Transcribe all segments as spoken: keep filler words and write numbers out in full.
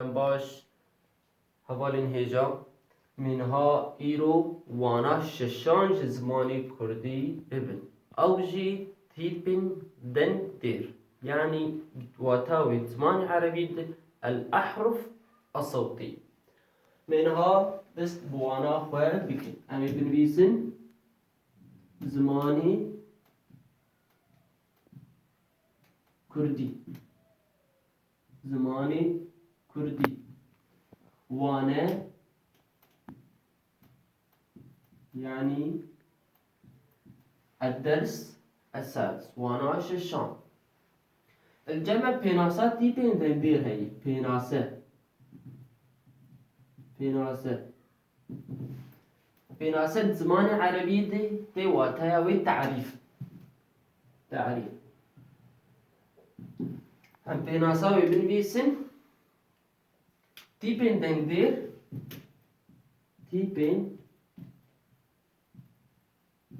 Baş, hevalên hêja, min ha îro wana şeşan ji zimanê kurdî bibin. Ew jî tîpên dengdêr, yanî wata wê zimanê erebî de el-ehruf es-sewtî. Min ha dest bi wana xwe bikin. Em ê binivîsin zimanê kurdî. Zimanê kurdî. Wane, yanî ed-ders es-sadis, wana şeşan. Li cem me pênasa tîpên dengdêr heye. Pênase. Pênase. Pênase di zimanê erebî de tê wateya wê tarîf. Tarîf. Em pênasa wê binivîsin. Tîpên dengdêr, tîpên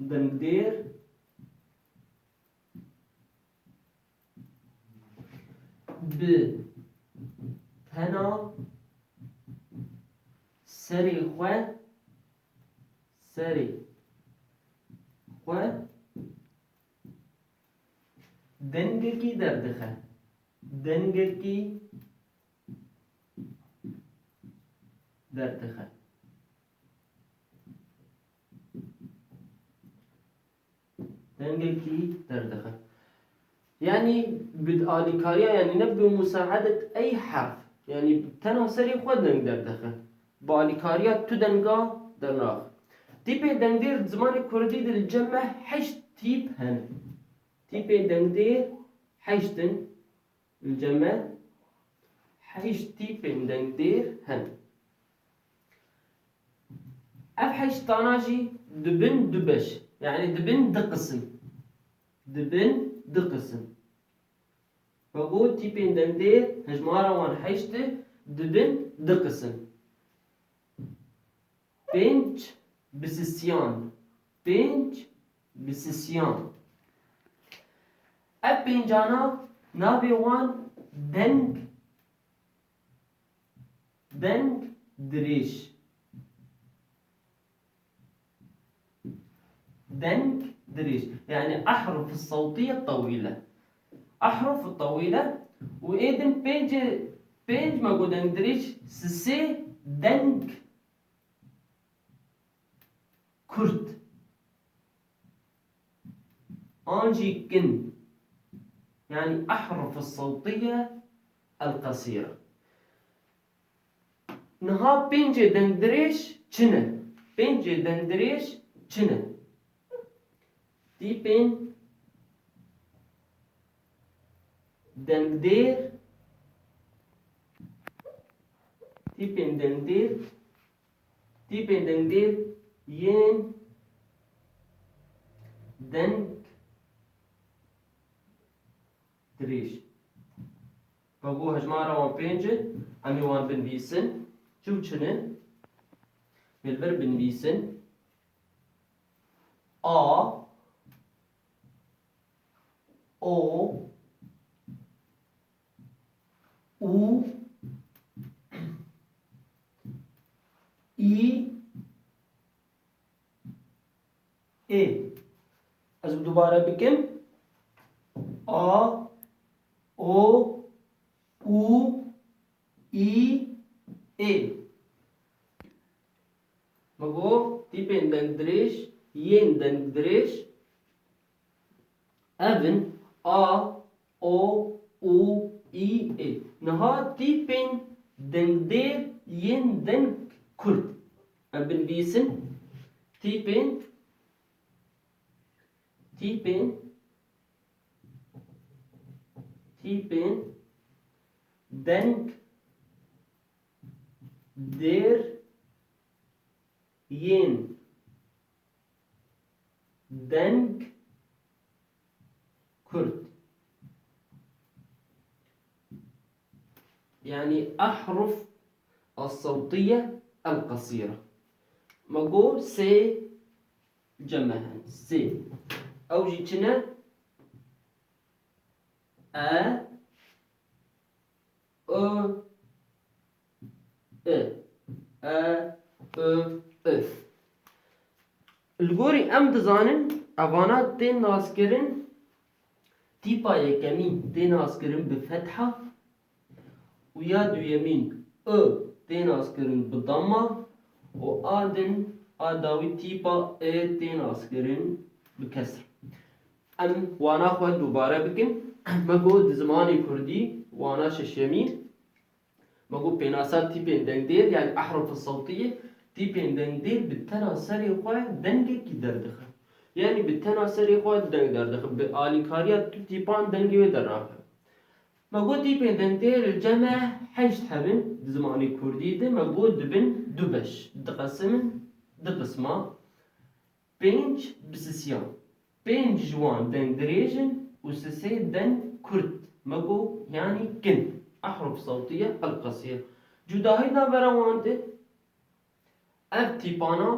dengdêr bi tena serê xwe, serê xwe dengekî derdixe. Dengekî derdixe. Dengekî derdixe. Yanî bi alîkariya, yanî ne bi musaedet ey herf. Yanî tena serê xwe deng derdixe. Bi alîkariya tu denga dernaxe. Tîpê dengdêr di zimanê kurdî de li cem me heşt tîp hene. Tîpê dengdêr heşt in. Li cem me heşt tîpên dengdêr hene. Ev heşt tana jî dibin du beş. Yanî dibin du qisim. Dibin du qisim. Ve got tîpên dengdêr, hejmara wan heşt e, dibin du qisim. Pênc bisisiyan. Pênc bisisiyan. Ev pêncana navê wan deng, deng dirêj. Deng dirêj. Yanî ehruf sewtiye tewîle. Ehruf tewîle û ê din pêncê, pênc me got deng dirêj, sisê deng kurt. An jî kin. Yanî ehruf sewtiye el-qesîre. Niha pêncê dengdirêj çi ne? Pêncê dengdirêj çi ne? Tîpên dengdêr, tîpên dengdêr, tîpên dengdêr yên deng dirêj. Ka ku hejmara wan pênc in, em ê wan binivîsin. Çi û çi ne? Em ê li vir binivîsin. A, O, U, Î, Ê. Ez dubare bikim. A, O, U, Î, Ê. Me got, tîpên dengdirêj, yên dengdirêj, ev in A, O, U, Î, Ê. Niha tîpên dengdêr yên deng kurt. Em binivîsin. Tîpên, tîpên, tîpên deng dêr yên deng kurt. Yanî ehruf es-sewtiye el-qesîre. Me got sê cem me hene. Sê. Ew jî çi ne? E, I, I, E, I, I. Li gorî em dizanin, evana tên naskirin, tîpa yekemîn tên naskirin bi fetha û ya duyemîn I tên naskirin bi damma û a din a dawî tîpa E tên naskirin bi kesr. Em wana xwe dubare bikin. Me got di zimanê kurdî wana şeşemî, me got pênasa tîpên dengdêr, yani ehruf sewtiyê, tîpên dengdêr bi tena serê xwe dengekî derdixe. Yani bi tena serê xwe deng derdixe. Bi alîkariya tu tîpan dengê wê dernaxe. Me got tîpên dengdêr li cem me heşt hebin di zimanê kurdî de, me got dibin du beş, diqesimin du qisma. Pênc bi sisiyan. Pênc ji wan deng dirêj in û sisê deng kurt. Me got, yanî kin. Ehruf sewtiye el qesiye. Cudahî navbera wan de ev tîpana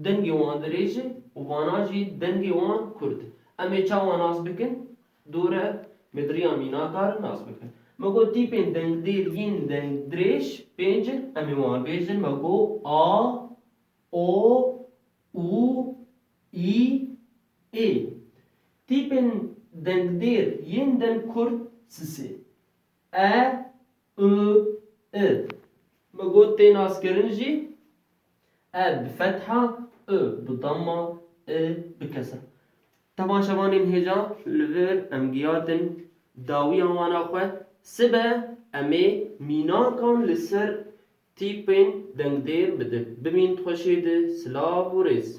dengê wan dirêj e û vana jî dengê wan kurt. Em ê çawa nas bikin? Dore me di riya mînaka re nas bikin. Me got tîpên dengdêr yên deng dirêj pênc in. Em ê wan bêjin. Me got a, o, û, î, ê. Tîpên dengdêr yên deng kurt sisê. E, I, I. Me got tê naskirin jî e bi fetha, I bi damma, I bi kesra. Temaşevanên hêja, li vir em giyatin dawiya wana xwe. Sibe em ê mînakan li ser tîpên dengdêr bidin. Bimîn xweşê de, silav û rêz.